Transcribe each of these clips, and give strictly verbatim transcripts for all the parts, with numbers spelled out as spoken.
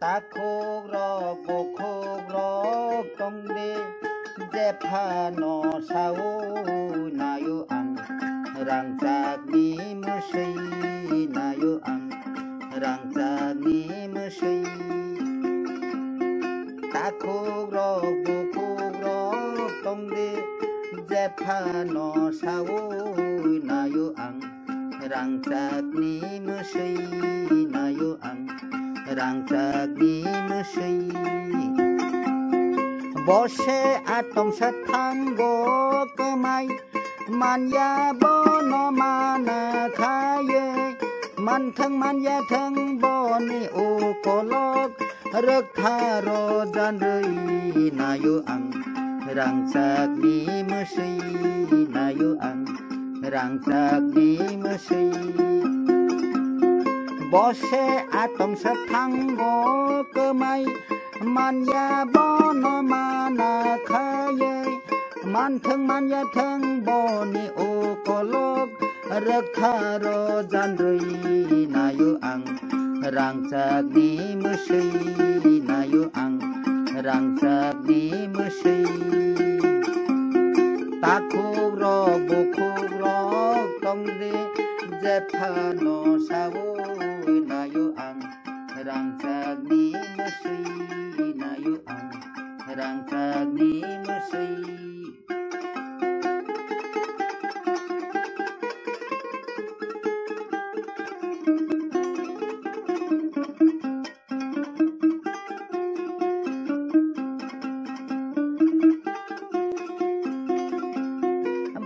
Takhuk rok, bukhuk rok tong di, jephano saui naio ang. Rangchakni mwswi naio ang, rangchakni mwswi. Takhuk rok, bukhuk rok tong di, jephano saui naio ang. Rangchakni mwswi naio ang, rangchakni mwswi. Bo se atongsa thango kwmai, manya bono mana khaye. Manthang manya thang boni ukolok, rwktharw janrwi naio ang. Rangchakni mwswi naio ang, rangchakni mwswi. Bo se atongsa thango kwmai, manya bono mana khaye. Manthang manya thang boni ukolok, rwktharw janrwi naio ang. Rangchakni mwswi naio ang, rangchakni mwswi. Takhuk rok, bukhuk rok tong di, jephano saui naio ang. Rangchakni mwswi naio ang, rangchakni mwswi.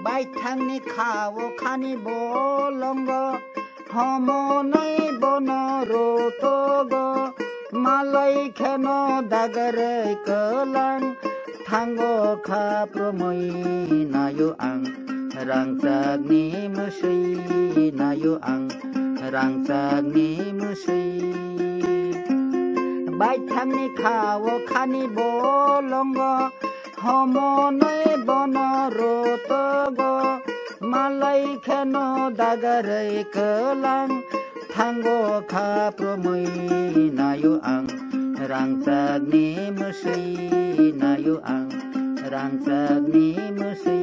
Baithangni khao khani bolongo, homonai bono rotogo, malai kheno dagarei kwlang, thango kha promoi naio ang. Rangchakni mwswi naio ang, rangchakni mwswi. Baithangni khao khani bolongo, homonai bono rotogo, malai kheno dagarei kwlang, thango kha promoi naio ang. Rangchakni mwswi naio ang, rangchakni mwswi.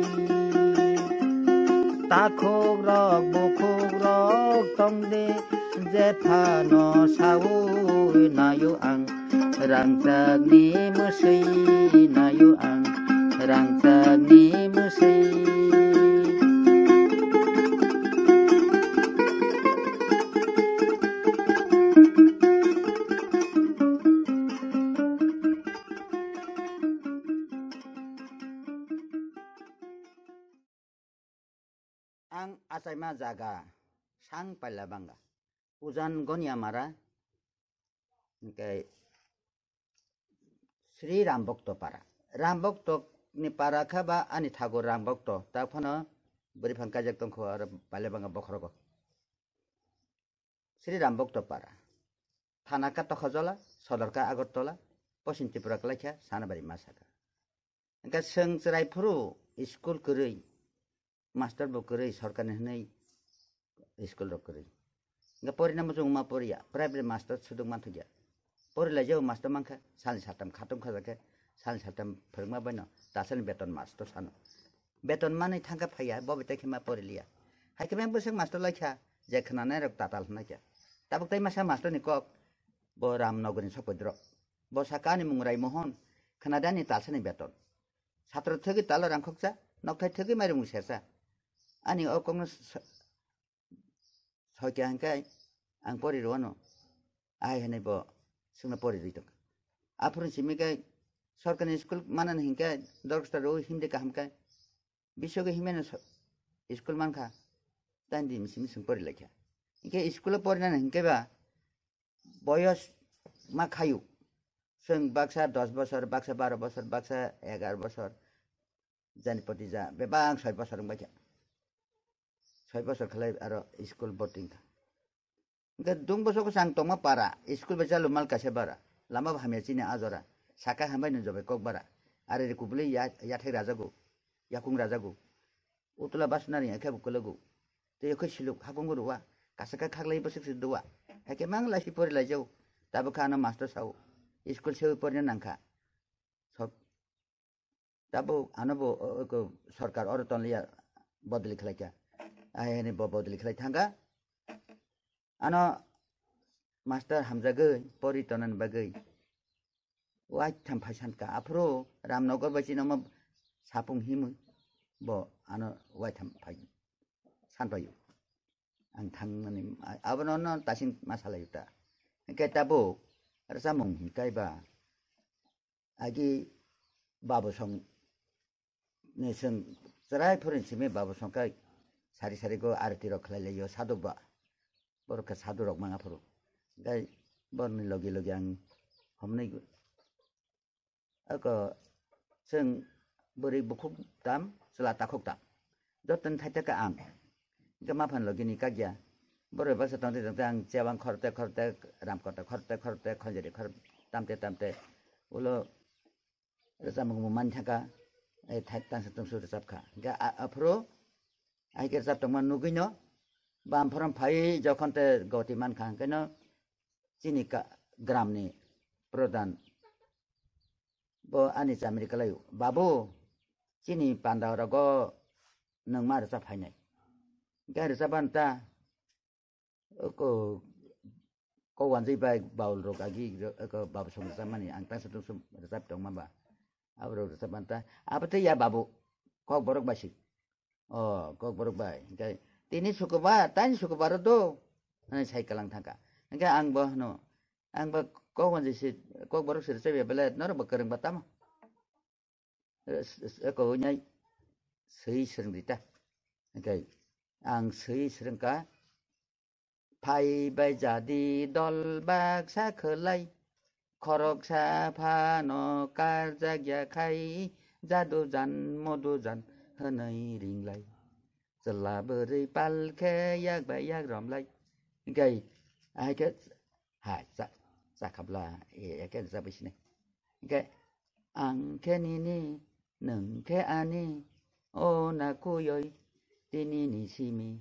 Takhuk rok, bukhuk rok tong di, jephano saui naio ang. Rangchakni mwswi naio ang, rangchakni mwswi. Ang achaima jaga sang paila banga. Ujan Goniamara, hingke Sri Rambokto para. Rambokto ni para kha ba ani thago Rambokto. Ta phano bwrwi phang kaijak tongkho aro paila banga bokhorogo. Sri Rambokto para. Thana ka Tokhajola, sodor ka Agartala, Poschim Tripura kwlaikha, Sanabari ma saka. Hingke chwng chwrai phuru school kwrwi, master bo kwrwi, sorkarni hwnwi school rok kwrwi. Hingke porina muchung ma poriya, private master suduk manthokya. Pori lai jao master mankha, salni saltam khatung khajakhe, salni saltam phwrwngma baino, tasani beton master sano. Beton manwi thangkha phaiya, bo betai khe ma pori liya. Hai khe beng bwswk master lai kha, je khwnanai rok tatal hwnai kha. Tabuk tai masa master ni kok, bo Ramnogorni sokpoi drok. Bo saka ani mung Rai Mohon, khwnada ani talsani beton. Satro thwgwi talo rang khoksa, nokthai thwgwi mairung sersa. Ani o kokno sa-, soi kha hingkai ang pori rwano. Ahai hwnwi bo swkno pori rwi tongkha. Aphuru simi khe sorkarni school manani hinkhe dorkhasta rwi himdi kaham khe. Bisogo himeno so-, school mankha. Tani di misi misi pori laikha. Hinkhe school o porinani hinkhe ba boyos ma khayu. Chwng baksa dos bosor, baksa baro bosor, baksa egar bosor. Jani poti ja, bebak soi bosor wngbaikha. Soi bosor khlai aro school boarding kha. Hingke dungbo soko chang tongma para, school bai chalu mal kaisa bara, lama bo hamya chini ajora, saka hambai no jobai kok bara, are re kubuli ya-, yathek rajago, yakung rajago, utula basna ri akhe bo kologo, tei yakho siluk hakung rwa, kasa kha khaklai bwswk se dua, haikhe mang laisi pori laijao, tabuk kha ano master sao, School sewi porina nangkha. Sok, tabuk ano bo, o, o, ko, sorkar oro tonliya bodoli khlaikha. Ai hini bo bodoli khlai thangkha. Ano master hamjagwi pori tonani bagwi waitham phai sankha. Aphuru Ramnagar bai chini omo sapung himwi bo ano waitham phai sanpaio. Ang thangmani, abono no tasing ma salaio ta. Hingke tabuk rwchapmung hingkai ba agi babosong ni chwng chwrai phuru simi babosong kai sari sari go arati rok khlai laio saduk ba. Borok khe saduk rok manga phuru. Hingke borni logi logi ang homnai Ako chwng bwrwi bukhuk tam, chwla takhuk tam. Jotoni thaitaka ang. Hingke maphan logini kakya. Borok baksa tongte tongte ang chebang khorte khorte, ramkota khorte khorte, khonjari khor tamte tamte. Ulo rwchapmung bo man thangkha, eh, thai tangsa tungsu rwchapkha. Hingke a-, aphuru, aike rwchap tongma nugwino, bam phorom phai jokhon te goti mankha, hingkeno chini ka-, gramni pradhan bo ani chamri kalaio, "Babu, chini panda rogo nwng ma rwchap phainai." Hingke rwchapmani ta, ko, ko wanjwi bai baul rok agi, ko babu song rwchapmani, ang tangsa tungsu rwchap tongma ba. Abo rok rwchapmani ta, abo tei ya babu, kok borok bai si. O, kok borok bai. Hingke tini sukubar, tani sukubar do, hwnwi sai kalang thangkha. Hingke ang bo hwno, ang bo kok wanjwi si, kok borok si rwchapya belai, norok bo kwrwng ba tamo. Eko nyai swi swrwng di ta. Hingke ang swi swrwngkha, phai bai jadi dol baksa khwlai, khoroksa phano karjak ya khai, jadu jan modu jan hwnwi ringlai. Chwla bwrwi pal khe yak bai yak romlai. Hingke ahai khe ha cha, cha khabla, e, eke rwchapwi sinai. Hingke ang khe nini, nwng khe ani, o na kuyoi, tini ni simi,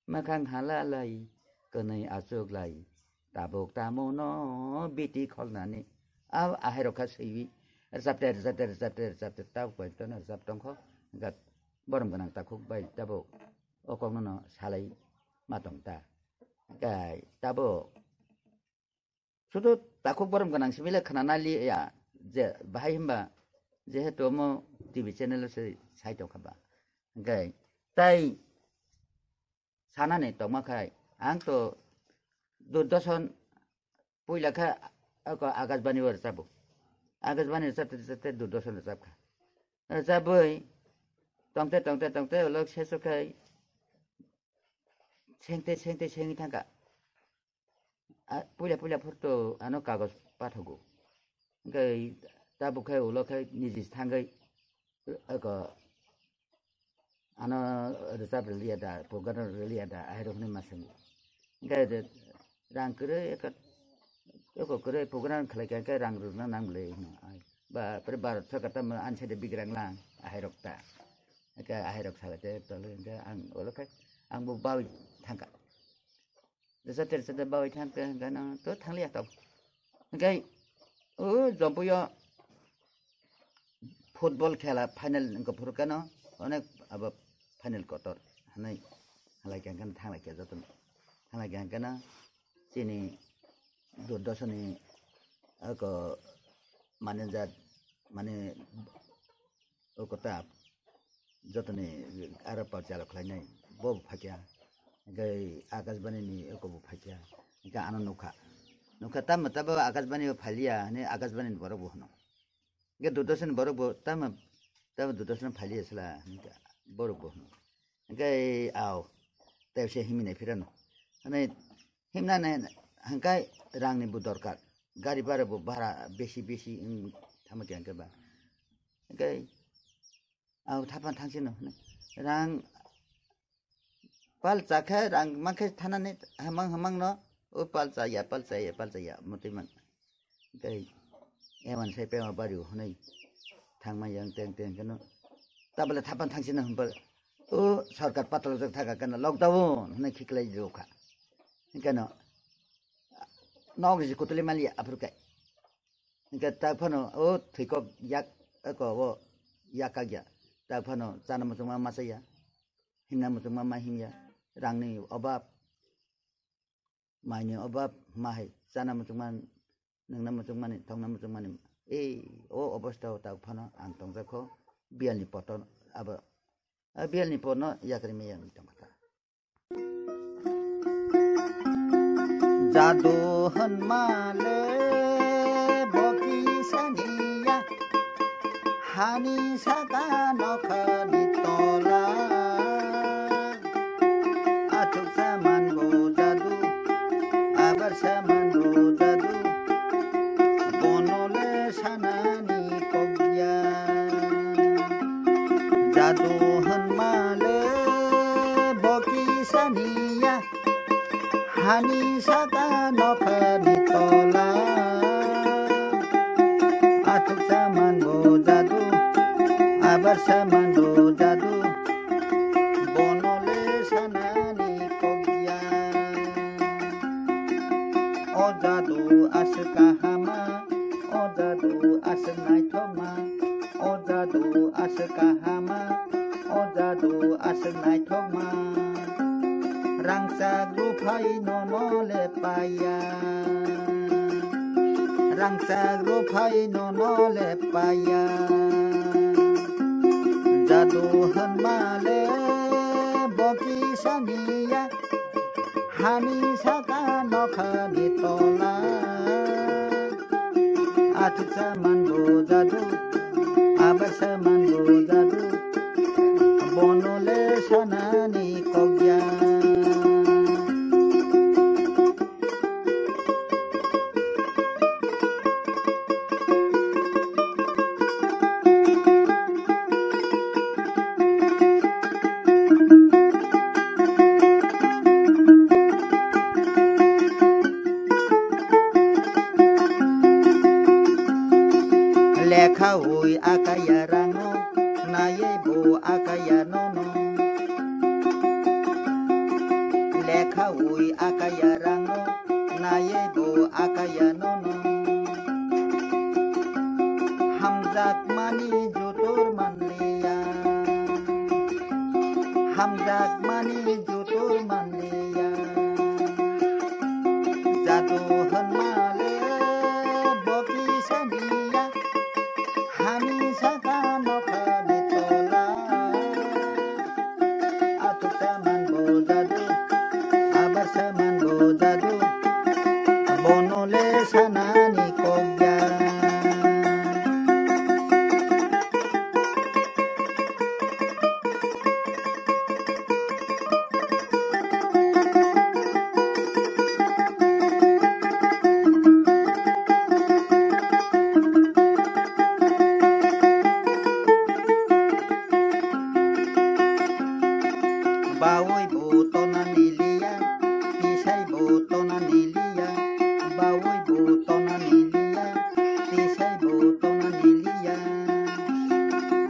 mwkhang hala lai, kwnwi achuk lai, tabuk tamo no biti kholnani. A, ahai rok kha swiwi, rwchapte, rwchapte, rwchapte, rwchapte, tabuk bai tono rwchap tongkho, hingke borom gwnang takhuk bai tabuk o kokno no salai ma tong ta. Hingke tabuk Sudu takhuk borom gwnang simi le khna nai li ya, je bahai himba jehetu omo T V channel o se sai tong kha ba. Hingke tai sanani tongma khai ang to Doordarshan puila khe ako Akashbani o rwchapbo. Akashbani rwchapte rwchapte Doordarshan rwchap kha. Rwchapwi tongte tongte tongte ulo seso khai sengte sengte sengwi thangkha. A, puila puila phurto ano kagoj pathogo. Hingke tabuk khe ulo khe niji thangwi, ako, ano rwchap rwliya da, program rwliya da, ahai rok hwnwi ma swngo. Hingke je rang kwrwi, eko, eko kwrwi program khlai kha, hingke rang rwna nang bwle hwno. Ba, pre Bharat Sarkar tamo ani side bigrang lang, ahai rok ta. Hingke ahai rok salai te tole, hingke ang ulo khe, ang bo bawi thangkha. Rwchapte rwchapte bawi thangkhe hwnkhe no to thangliya tok. Hwnkhe o Jompuio football khela final wngkha phuru kano onek abo final kotor hwnwi halai khe hwnkhe thanglaikhe jotono. Thanglaikhe hwnkhe no chini Doordarshan ni ako manager mane o kota jotoni aro parchalok khlainai bo bo phakya. Hingke Akashbani ni eko bo phakya. Hingke ano nukha. Nukha tamo tabo Akashbani o phaliya hwnwi Akashbani ni borok bo hwno. Hingke Doordarshan ni borok bo tamo tamo Doordarshan phaliya sla hwnwi borok bo hwno. Hingke ao tei se himnai phirano. Hwnwi himnani hingke rangni bo dorkar. Gari bhara bo bhara besi besi wng tamo khe hingke ba. Hingke Ang thapan thangsino hwnwi. Rang pal cha khe rang mankhe thanani hamang hamang no o pal cha ya, pal cha ya, pal cha ya, motwi man. Tei eman sai pema bari hwnwi thangma yang teng teng keno. Tabole thapan thangsino hwnba o sarkar patal jak thaka keno lockdown hwnwi khiklai jokha. Keno nog ji kutuli mali aphuru kai. Hingke tak phano o thwikok yak, eko o yak kak ya. Tak phano chana muchungma ma chaya. Himna muchungma ma himya. Rangni obab, maini obab, ma hai chana muchungma, nwngna muchungmani, thongna muchungmani. Ei, o obostha o tak phano ang tongjak kho. Biyalni poto abo, a biyalni potno yakri maya wng tongkha ta. Jadu hwnma le bo kisa niya, hani saka nokhani tola. Athuksa manbo jadu, abarsa manbo jadu, bono le sanani kokya. Jadu hwnma le bo kisa niya, hani saka nokhani tola. Athuksa manbo jadu, abarsa manbo jadu, bono le sanani kokya. O jadu aswk kahama, o jadu aswk naithokma, o jadu aswk kahama, o jadu aswk naithokma. Rangchak ruphai nono le paiya, rangchak ruphai nono le paiya. Jadu hwnma le bo kisa niya, hani saka nokhani tola. Athuksa manbo jadu, abarsa manbo jadu, bono le sanani kokya. Lekha ui akaya rango, nayai bo akaya nono. Lekha ui akaya rango, nayai bo akaya nono. Hamjakmani jutur manliya, hamjakmani jutur manliya. Jadu hwnma le bo kisa niya, hani saka nokhani tola. Athuksa manbo jadu, abarsa manbo jadu, bono le sanani kokya. Bawi bo tona niliya, tisai bo tona niliya, bawi bo tona niliya, tisai bo tona niliya.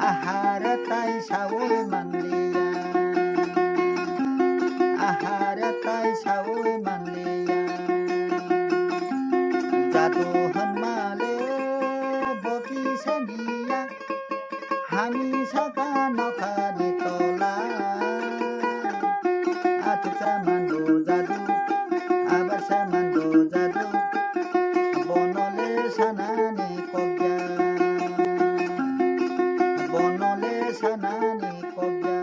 Ahara tai sawi manliya, ahara tai sawi manliya. Jadu hwnma le bo kisa niya, hani saka nokhani tola. Athuksa manbo jadu, abarsa manbo jadu, bono le sanani kokya, bono le sanani kokya.